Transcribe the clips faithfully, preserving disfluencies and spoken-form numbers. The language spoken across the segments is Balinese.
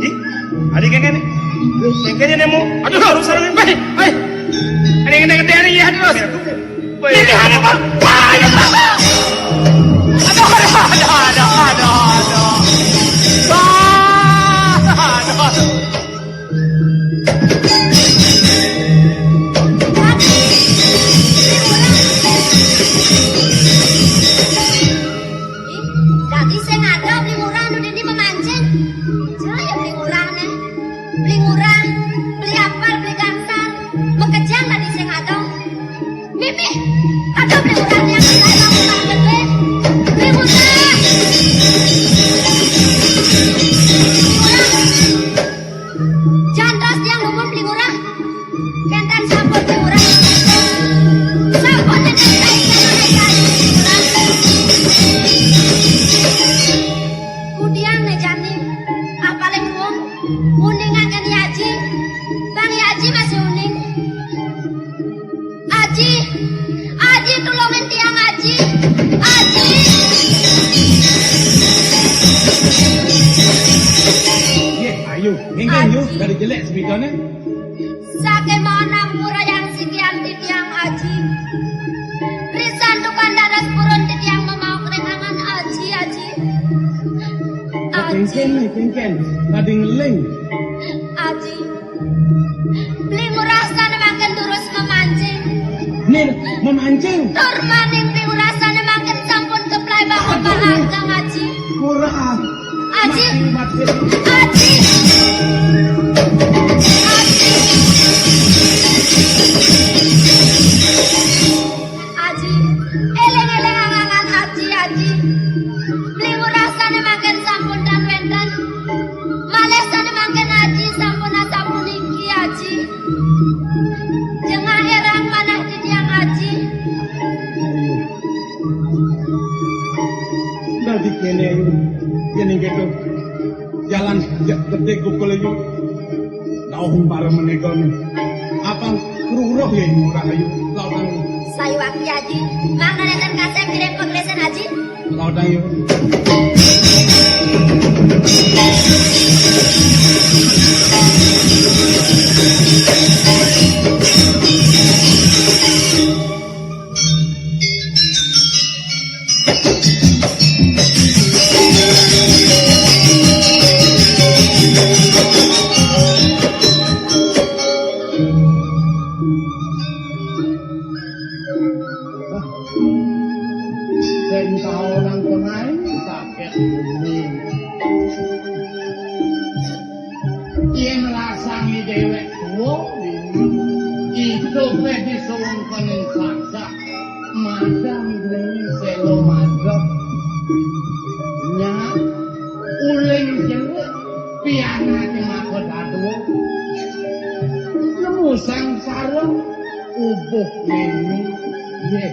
Ih, ada yang kene. Yang kene nemu. Aduh, harus sarang. Hei, hei. Ada yang kene gede nih, ya, terus. Ini ada, Pak. Wah, ya, Pak. Aduh, aduh, aduh, aduh, aduh, aduh. Wah, aduh, aduh. Ih, dadi sing ada beli murah nu dini memancing. Jaya beli murah nih. Beli murah, beli apel, beli gangsal. Mekejang dadi sing ada. Mimi, ada beli murah nih yang bisa bangun banget, Be. Beli murah. Beli murah. Jantos tiang nuwun beli murah. Kenten sampun beli murah. Sampun nenten saiki menawi beli murah. Kudiang ne jani. Apale nuwun. Uningaken Yaji. Bang Yaji masih uning. Aji. Aji, tulungin tiang, Aji. Aji. Nggih, ayo, nggih, nggih, ayo, Aji. Dari jelek semitone. Saking mau nampura yang sikian titiang, Aji. Risan tukang dados purun titiang mau kerinangan, Aji, Aji. Aji. Kengken, kengken, tadi ngeling. Aji. Beli ngurasane mangken durus memancing. Nih, memancing. Tur maning beli ngurasane mangken sampun keplai bapak Aji. Murah. Aji. Mati, mati. Aji. Aji. Aji. Eling-eling angan-angan Aji, Aji. Beli ngurasane mangken sampun tan wenten. Malih sane mangken Aji sampun asapuniki, Aji. Jengah erang manah titiang, Aji. Dadi kene, yen ing keto. Jalan gedhe kukul iki. Dauh para menika nih. Apa ruruh ya ing ora ayu. Lawan. Sayuwakti, Aji. Mangda nenten kasep ngirim penglesen, Aji. Lawan ayu. Sing tau nang tengahing sakit bumi. Yen rasangi dhewek tuwa, idupe disungkeni saksa, madang dening sela madeg. Nyak, uling jeruk, pianake mako dadua. Nemu sangsara, ubuh mimi. Ye.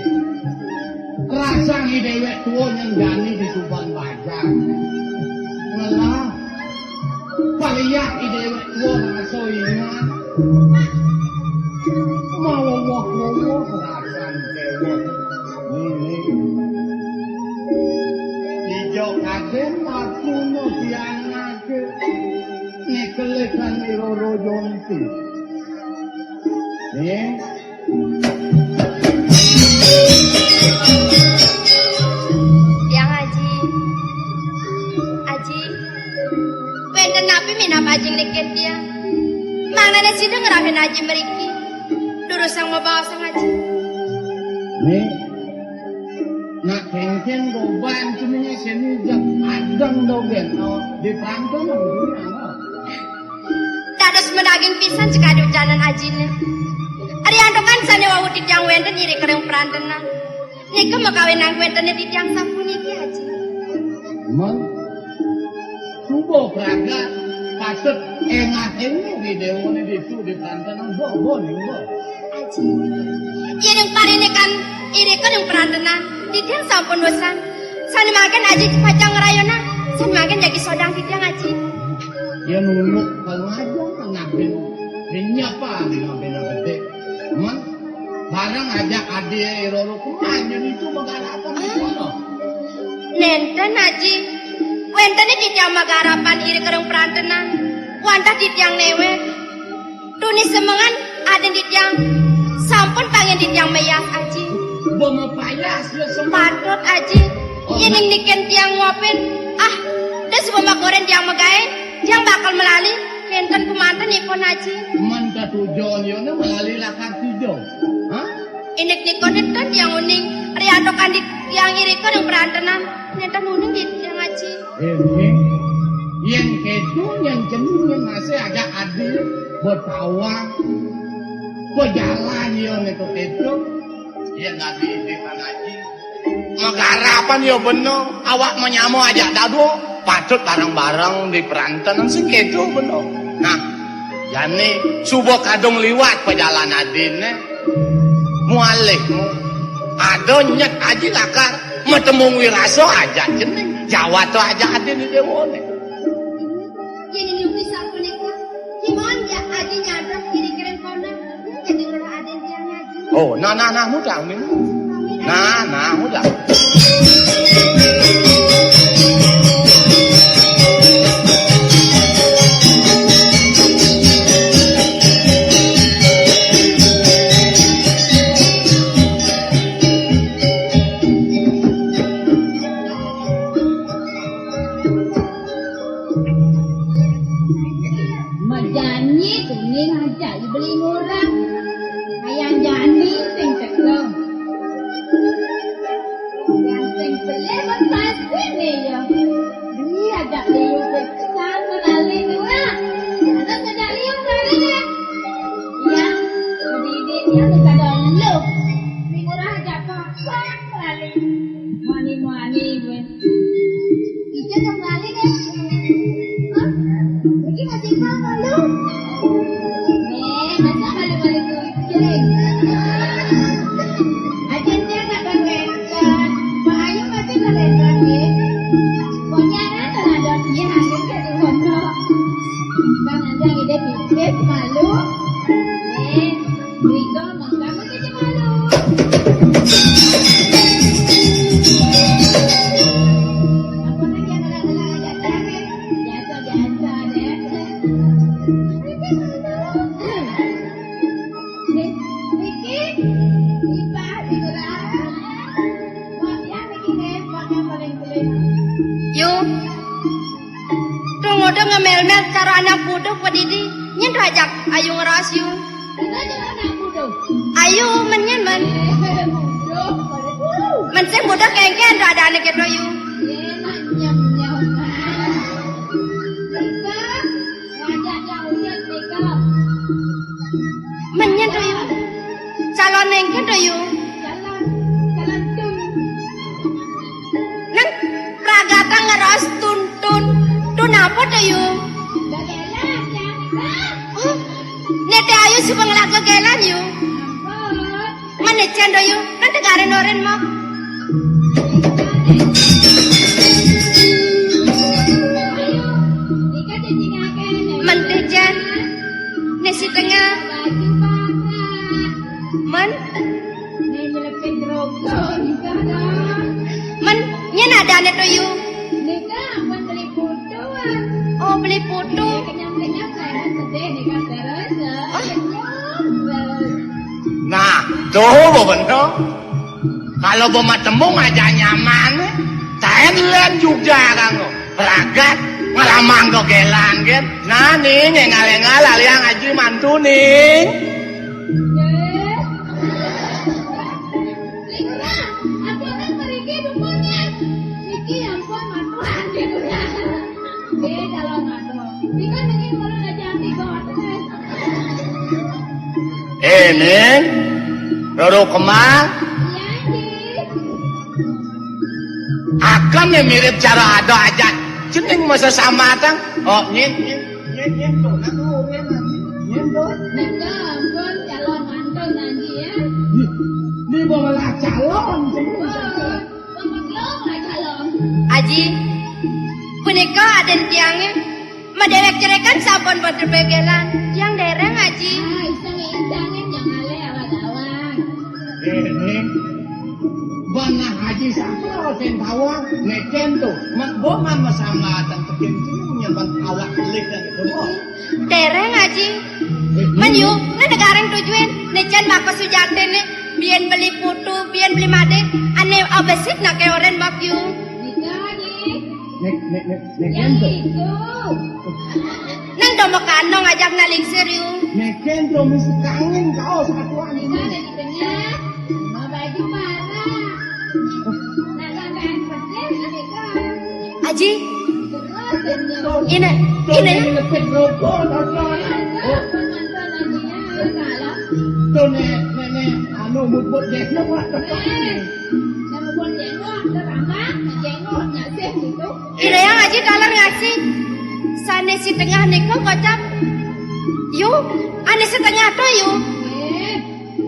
Rasangi dhewek tuwa nyenggani di Tuban Bajang. Ngelah. Paliah i dhewek tuwa rasa ingat. Mawa woh-woh rasan dhewek. Nini. Ijo kaden aku no pianake. Nekelekan iroro jonti. Nih. Tiang Aji. Aji. Wenten napi minab Aji nglikin tiang? Mangdane sida ngrahin Aji mriki. Durus sang mabaosang Aji. Nih. Nak kengken goban cenenge seni jam adeng dogen. Oh, di pranto nang dunia, oh. Dados menaging pisan sekadi ucanan Ajine. Riantukan sane wau titiang wenten iri kereng prantenan. Nika makawinang wentene titiang sapuniki, Aji. Mon, suba pragat patut engah-engah di dewane ditu di prantenan. Bo, bo, ning, bo. Aji. Yen parinikan irika ning prantenan, titiang sampun wesan. Sane mangken Aji pacang ngrayonang, sane mangken jagi sodang titiang, Aji. Yen uluk kalau aja ngambil, nyepa ngambil gede. Mon, bareng ajak adi iroro kuman, yen itu menggalakkan di sono. Nenten, Aji. Wénten titiang magarapan irika ring prantenan, wantah titiang néwék. Tuni semengan adin titiang sampun pangin titiang mayas, Aji. Bo mapayas ya semeng. Patut, Aji. Oh, yén nah. Niken tiang ngopin, ah, da suba makoren tiang magaé, tiang bakal malali, kénten pamanten ipun, Aji. Men tetujon yone malali lakar tujon. Hah? Indik nika nénten tiang uning, riantukan di tiang irika ring prantenan, nénten uning di tiang, Aji. Éh, yén kéto, yén cening, yén masih ajak adil, betawang, bejalan, ya, nika kéto. Yén adi di Aji. Magarapan, ya, bener. Awak manyama ajak dado, patut bareng-bareng di prantenan sing kéto, bener. Nah, jani suba kadung liwat pajalan adiné. Mualih mu. Ada nyet Aji lakar matemu wirasa ajak cening. Jawata ajak adin di déwané. Yén ini upi sapunika, gimana ya Aji nyadok kiri-kiri kono? Jadi lurah adin tiang Aji. Oh, nah, nah, nah, mudah, mudah. Nah, nah, mudah. Majanji tuni aja beli murah. Ayang jani sing teka. Yang sing beli bekas ini ya. Dia ajak liu pisan menali dua. Ada sedang liu kali ya. Ya, beli dia ada sedang liu. Beli murah aja apa? Kali. Mani-mani gue. Ija kembali deh. Hah? Pergi masih mau malu? Eh, masa malu-malu kucing? Aja dia nggak berweka. Pak Ayu masih berweka, ya. Pokoknya ada lah, ada dia hadir jadi pondok. Bang Anda ide bisnis malu. Eh, Rika, Bang Kamu jadi malu. Apa lagi yang ada-ada aja cari? Biasa-biasa deh. Niki, Ipa, Ibu Rahel. Wah, ya, niki deh, pakai paling sulit. Yu. Tung udah ngemel-mel cara anak buduh padidi. Nyen rajak ayu ngeras yu. Kita jangan anak buduh. Ayu, men nyen, men. Eh, buduh, pada buduh. Men sing buduh kengken ada anak kita yu. Eh, manyam, nyam. Kita, rajak yang udah, kita. Men nyen to yu. Calon nengken to yu. Calon, calon tun. Nang pragatan ngeros tun, tun. Tun apa to yu? Gagelan, ya. Oh, nete ayu suba ngelah gagelan yu. Ampun. Men icen to yu. Kan tegarin orin mo. Mentih jan. Nasi tengah. Men. Men, nyen adane to yu. Oh, beli putu. Oh. Nah, to bener. Kalau bo matemu aja nyaman, taen len juga kanggo. Pragat, nglamang gegelan, gen. Nah, ning, engal-engal, aliang aji mantu, ning. Lurah, aku akan pergi dukunnya. Niki ampun, mantu, ning. Eh, kalau mantu. Niki niki kalau udah cantik banget. Eh, Ning. Roro Kemal. Iya, Ning. Akan ya mirip cara ada aja. Cening masa sama tang. Oh, nyen, nyen, nyen, nyen, tuh. Nah, tuh, nyen, nyen, nyen, tuh. Minta ampun, calon mantu nanti ya. Nih, nih, bawa lah calon, cening. Oh, bawa lah calon. Aji, punika aden tiangnya. Madewek cerekan sampun pada begelan. Yang dereng, Aji. Ah, iseng-isengin yang ale awang-awang. Eh, Ning. Nah, Aji sapa sing tawang, nécén to. Mak boman masambatan tekin tuh nyamban awak belik dan itu. Déréng, Aji. Men yu, né negaréng tujuin, nécén baka sujatiné, biyen beli putu, biyen beli madé, ané abesit nak ké orén mak yu. Nika, Aji. Nek, nek, nek, nek, nek, nek. Nang domo kano ngajak nak lingsir yu. Nek, nek, domo sekangen kau satuan ini. Nika ada di tengah. Mau baju parah. Nak sampean pedes, Nika. Aji. Ini, ini. Nek, nek, nek, nek, nek. Tuh, nek, nek, nek, anu, muput, nek, nek, nek. Nek, muput, nek, nek, nek, nek, nek, nek, nek. Ira yang Aji taler ngasih. Sané setengah nika kocap. Yu, ané setengah to yu.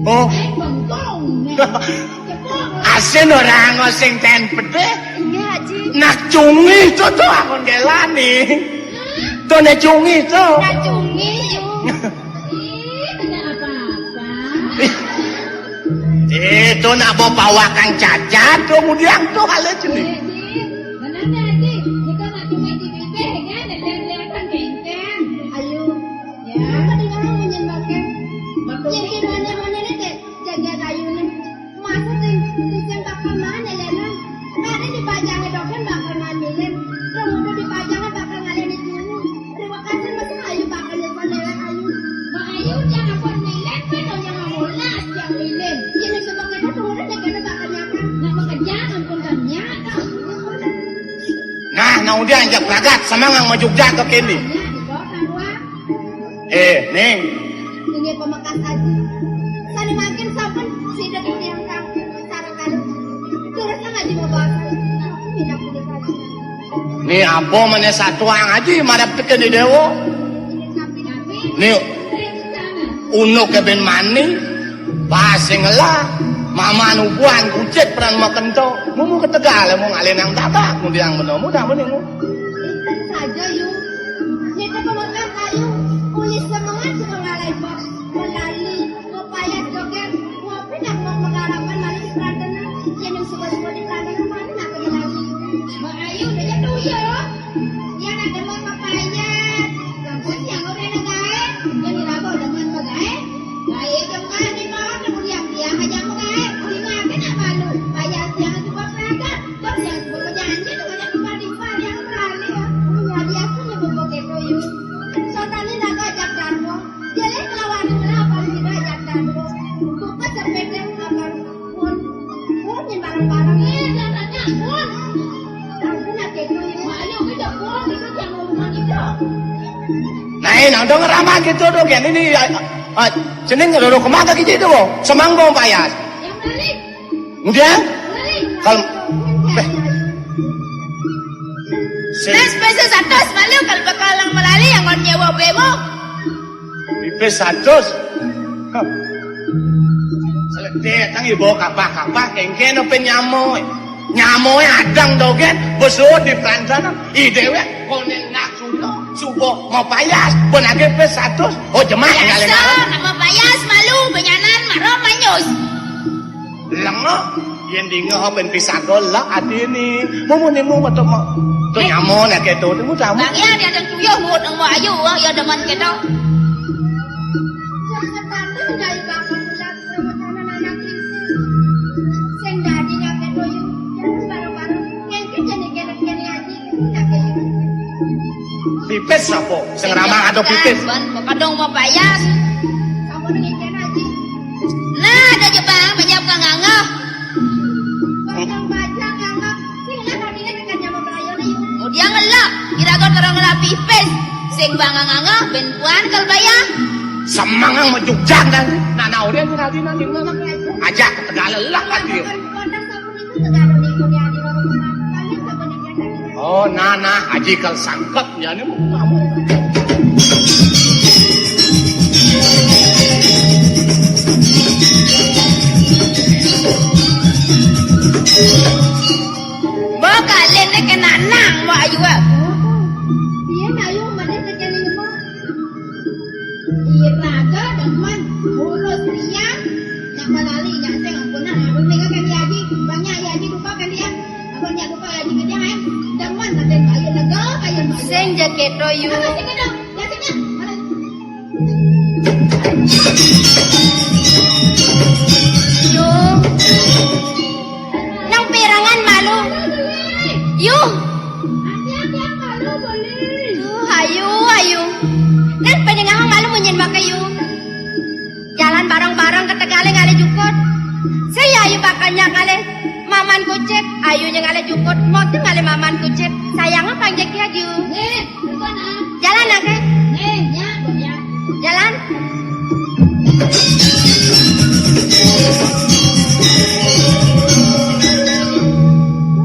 Oh. Asin ora ngosing ten pedhe. Nggih, Aji. Nak cungi to to aku ndelani. To nek cungi to. Nak cungi yu. Ih, tidak apa-apa. Ih. Eh, to nak bawa pawakan cacat, to mudiang to kale jenis. Eh, Ji, bener nih, Ji. Kita nak cuma di bibir, kan? Lihat-lihatan kengkeng. Ayo. Ya. Apa di dalam menyen bakal? Jadi mana-mana nih, Dek. Jaga kayunya. Masa sing, sing bakal mana ya, Nang? Ada dipajangnya doken bakal ngambilin. Kalau udah dipajangnya bakal ngalih di sini. Terima kasih, Mas. Ayu bakal nyimpen lewat Ayu. Mak Ayu, jangan pun milen, kan, oh, jangan molas, jangan milen. Ini semua kita tuh udah deh, kita bakal nyata. Nggak bekerja, ampun, kan, nyata. Nah, nah, udah, anjak pragat, sama ngang maju jaga kene. Ya, di bawah, kan, Wak. Eh, Ning. Ini pemekas aja. Sana makin sampun, sida di tiang kaki, sarang kali. Terus kan aja mau bahas. Ini apa? Mana satuang aja, mana tekan di dewa. Ni unuk ke ben mani, pas sing ngelah, maman ubuhan kucit peran makento. Mumu ketegal, mau ngalih nang tabak, mau diang beno, mudah meni mu. Itu saja, Yu. Kita pemekas ayu, kulit semangat suka ngalih bos, melali, mau payah joget, mau pindah, mau pengarapan, mari di Prantenan, yang suka-suka di Prantenan, mari nak lagi. Mak Ayu, udah jatuh, ya. Yang nak demen mapayas, lampun yang ora ada gaé, yang diraba demen magaé, gaé jembar di bawah, kemudian dia aja magaé, kulinya apa nak malu, payas yang cukup rata, terus yang cukup janji, tuh banyak timpal-timpal yang berani, ya. Iya, dia pun nyebut begitu, yuk. Soalnya naga ajak darmo, dia lihat lawan, kenapa tidak ajak darmo? Buka sepeda, apa? Pun, pun, yang bareng-bareng. Iya, datanya, pun. Nah, ini nang dong ramah gitu dong, kan ini, ah, ah, jeneng roro kemana gitu, Bo? Semangkong payas. Yang balik. Kemudian, balik. Kalau, eh. Terus peso satus malu kalau bakal nang melali yang ngon nyewa bemo. Pipis satus. Hah. Selek datang ibu kapah-kapah, kengken apa nyamo. Nyamo adang dogen, besut di Prantenan. I dewek, konen nak sudo, subo mau payas, pun age pis satus. Oh, jemak, payas, ngalih ngalih. Nak mau payas, malu, benyanan, maro, manyus. Lengo, yen dingo ben pisaga lek atine. Mumu nimu metu mo. To nyamo nek keto nimu tamu. Bang ya, dia ada tuyuh mut emo ayu, ya demen keto. Sing dadi nak keto yu, jangan bareng-bareng. Pipis sapa? Sing ramah atau pipis? Ban, kadung mau payas. Nah, ada je, Bang, banyak kang ngangah. Bajang-bajang ngangah. Sing lah, tadinya dengan nyama Melayu nih. Oh, dia ngelak. Kira kau terang ngelak pipis. Sing bang ngangah, ben puan kal bayang. Semangang mau jujang dan. Nah, nah, udah nanti, nanti, nanti. Ajak ke Tegal lelak lagi. Oh, nah, nah, Aji kal sangkep, ya, ini mau kamu. Mau kalian ni kena nang, mau ayu, ah. Iya, ayu, mana terjadi, Mak? Iraga demen ngurus tiang, nyak melali, nyak sing ampunan, aduh, mega kan diaji, banyak ya. Yu. Yu. Nang pirengang malu. Yu. Ayu, ayu. Nang pirengang malu munyin maka Yu. Jalan bareng-bareng ka tegalé ngalih jukut. Sing Ayu bakal nyak ngalih Maman Kucit, Ayu nyak ngalih jukut, mok nyak ngalih Maman Kucit. Sayang apa nyak ya, Yu? Nih, bukan ah. Jalan, Kak. Nih, ya, ya. Jalan.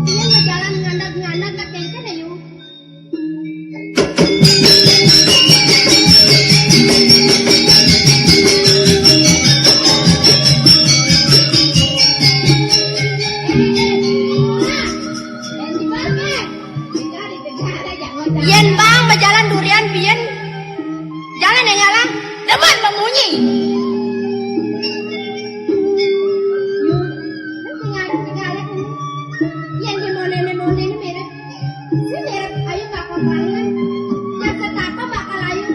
Dia mau jalan ngandak-ngandak, Kak, kengken, Ayu. Yén bang bejalan durian, biyen jalan yang ngalah, demen memunyi. Yén di monene-monene mirip, si mirip ayu bakal banget. Yang tetapa bakal ayu.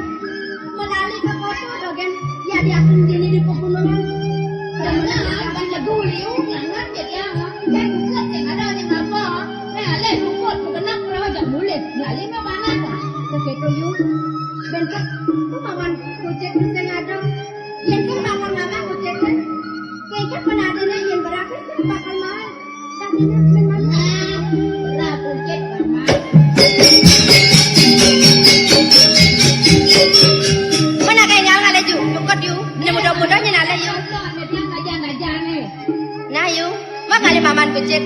Melali ke kota, dogen. Ya, diatur dini di pegunungan. Karena abang lagu liu, ngangat jadi apa? Kan buat yang ada di apa? Nah, leh rumput, bekenak, perahu, jak mulih. Melali mah panas, lah. Begitu, Yu. Bentuk, ku mawan kucing sing ada. Yén ku mawan mama kucing, kan? Kayaknya penadanya yang berapa, kan bakal mau. Mana kayak ngal ngalih Yu, nyukut Yu. Ini mudah-mudahan ngalih Yu. Nah Yu, mah ngalih Maman Kucit.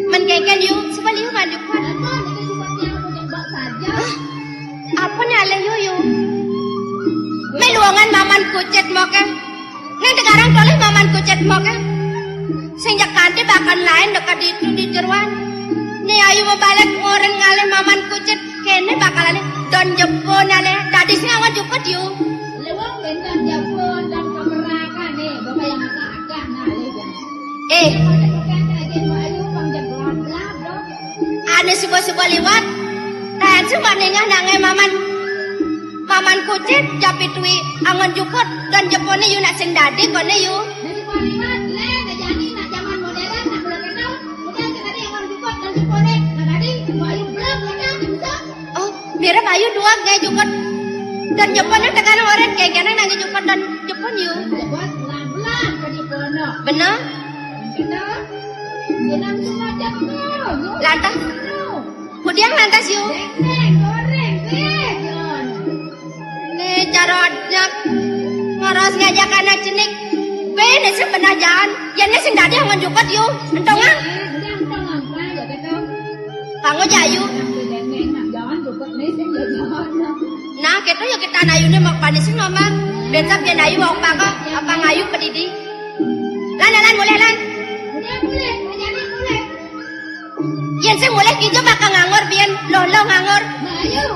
Men kengken Yu, sebab Yu manduk kuat. Hah? Apa nih alih Yu, Yu? Meh luangan Maman Kucit moke. Nang tegarang toleh Maman Kucit moke. Sing jak kanti bakal lain dekat itu di jeruan. Ni Ayu mau balik ngoren ngalih Maman Kucit. Kene bakal alih don jepun alih. Dadi sing angon jukut Yu. Lewang ben don jepun, don kemerakan nih. Bapak yang agak-agak ngalih. Eh. Ane suba-suba liwat. Tan sing maningah nange Maman. Maman Kucit, japit wi, angon jukut, don jepone Yu nak sing dadi kone Yu. Dari paliwat, le, nak jani, nak zaman modern, nak belum kenal. Udah, sing dadi angon jukut, don jepone. Nak dadi, mau ayu belum, ya kan? Bisa. Oh, mirip ayu dua, ngai jukut. Don jepone tekan oren, kengkene nange jukut don jepun Yu. Jukut, belang-belang, ke di kono. Bener? Bener. Lantas? Kudiang lantas Yu. Dendeng goreng, deh, Jon. Nih, carodnyak. Ngoros ngajak anak cenik. Bene sing benah jalan. Yene sing dadi angon jukut Yu. Entongan. Pango jayu. Nah, keto ya kita ayune mak panis ngomong. Besok yen ayu wong pako, apa ngayu pedidi. Lan, lan, lan, mulih, lan. Mulih, mulih, mulih. Yen sing mulih kija bakal nganggur biyen, loh, loh nganggur. Ayo.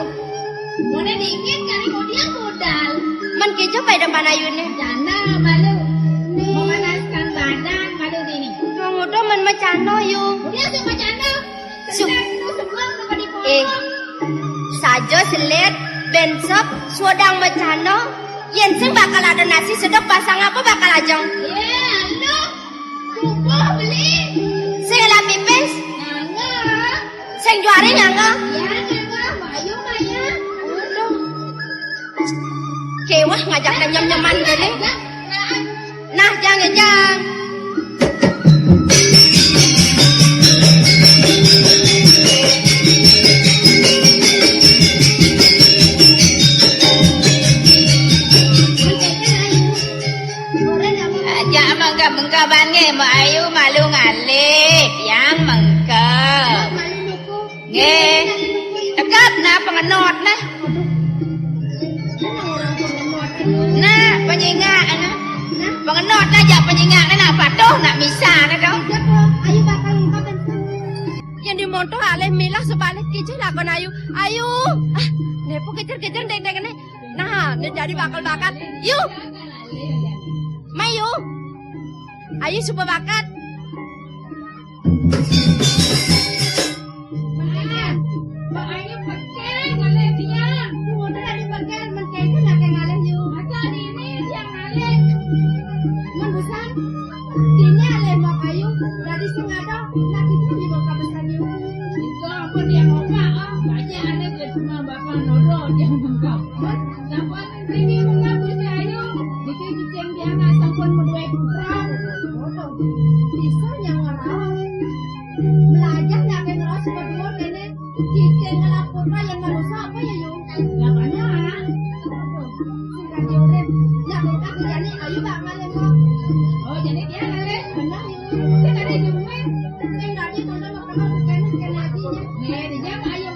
Mulai dikit kali kemudian modal. Men kija pada panayune. Jana malu. Memanaskan badan malu dini. Wong udah men macano Yu. Udah tuh macano. Su- Sebentar itu semua udah pada eh. Saja selit, bensep, sodang macano. Yen sing bakal ada nasi sedok pasang apa bakal ajeng? Ya, lu. Subuh beli. Sing lah pipis. Nganga. Sing juari nganga. Ya, nganga. Mayu, maya. Aduh. Kewah ngajak nyem-nyeman gini. Nah, jang, jang. Aja mengka-mengka bange, Mak Ayu malu ngalih, yang mengka. Nggih. Tegap nah pengenot nah. Nah, penyingak nah. Pengenot aja penyingak nah, nah, patut Oh, nak misah dah tu. Ayo bakal ungkap. Yang di motor alih milah sebalik kicih lakon ayu. Ayu. Ah, nepo kejar-kejar dek-dek ne. Nah, ne jadi bakal bakat. Yu. Mai yu. Ayu suba bakat. Mbak Ayu pekel ngalih dia. Tuh, udah ada pekel, men kene lagi ngalih yu. Masa ini dia ngalih? Men busan, dini alih Mbak Ayu, dari sing ada, nak kita di bawah kabesan yu. Itu apa dia ngomong, ah? Banyak ada ke cuma bapak noro dia ngomong. Sampun niki munggah Gusti Ayu, niki cicing dia nak sampun meduwe putra. Bisa nyang ngerau. Belajar nak ngerau seberdua kene. Cicing ngelap putra yang manusia apa ya, Yu? Ya, banyak. Sudah diurip. Nak buka kerjanya, ayo, Mbak, ngalih, Mbak. Oh, jadi dia ngalih? Benar, Yu. Mungkin ada yang nemuin. Sing tadi tonton mau kenal bukan kena aja, ya. Nih, dia ayo.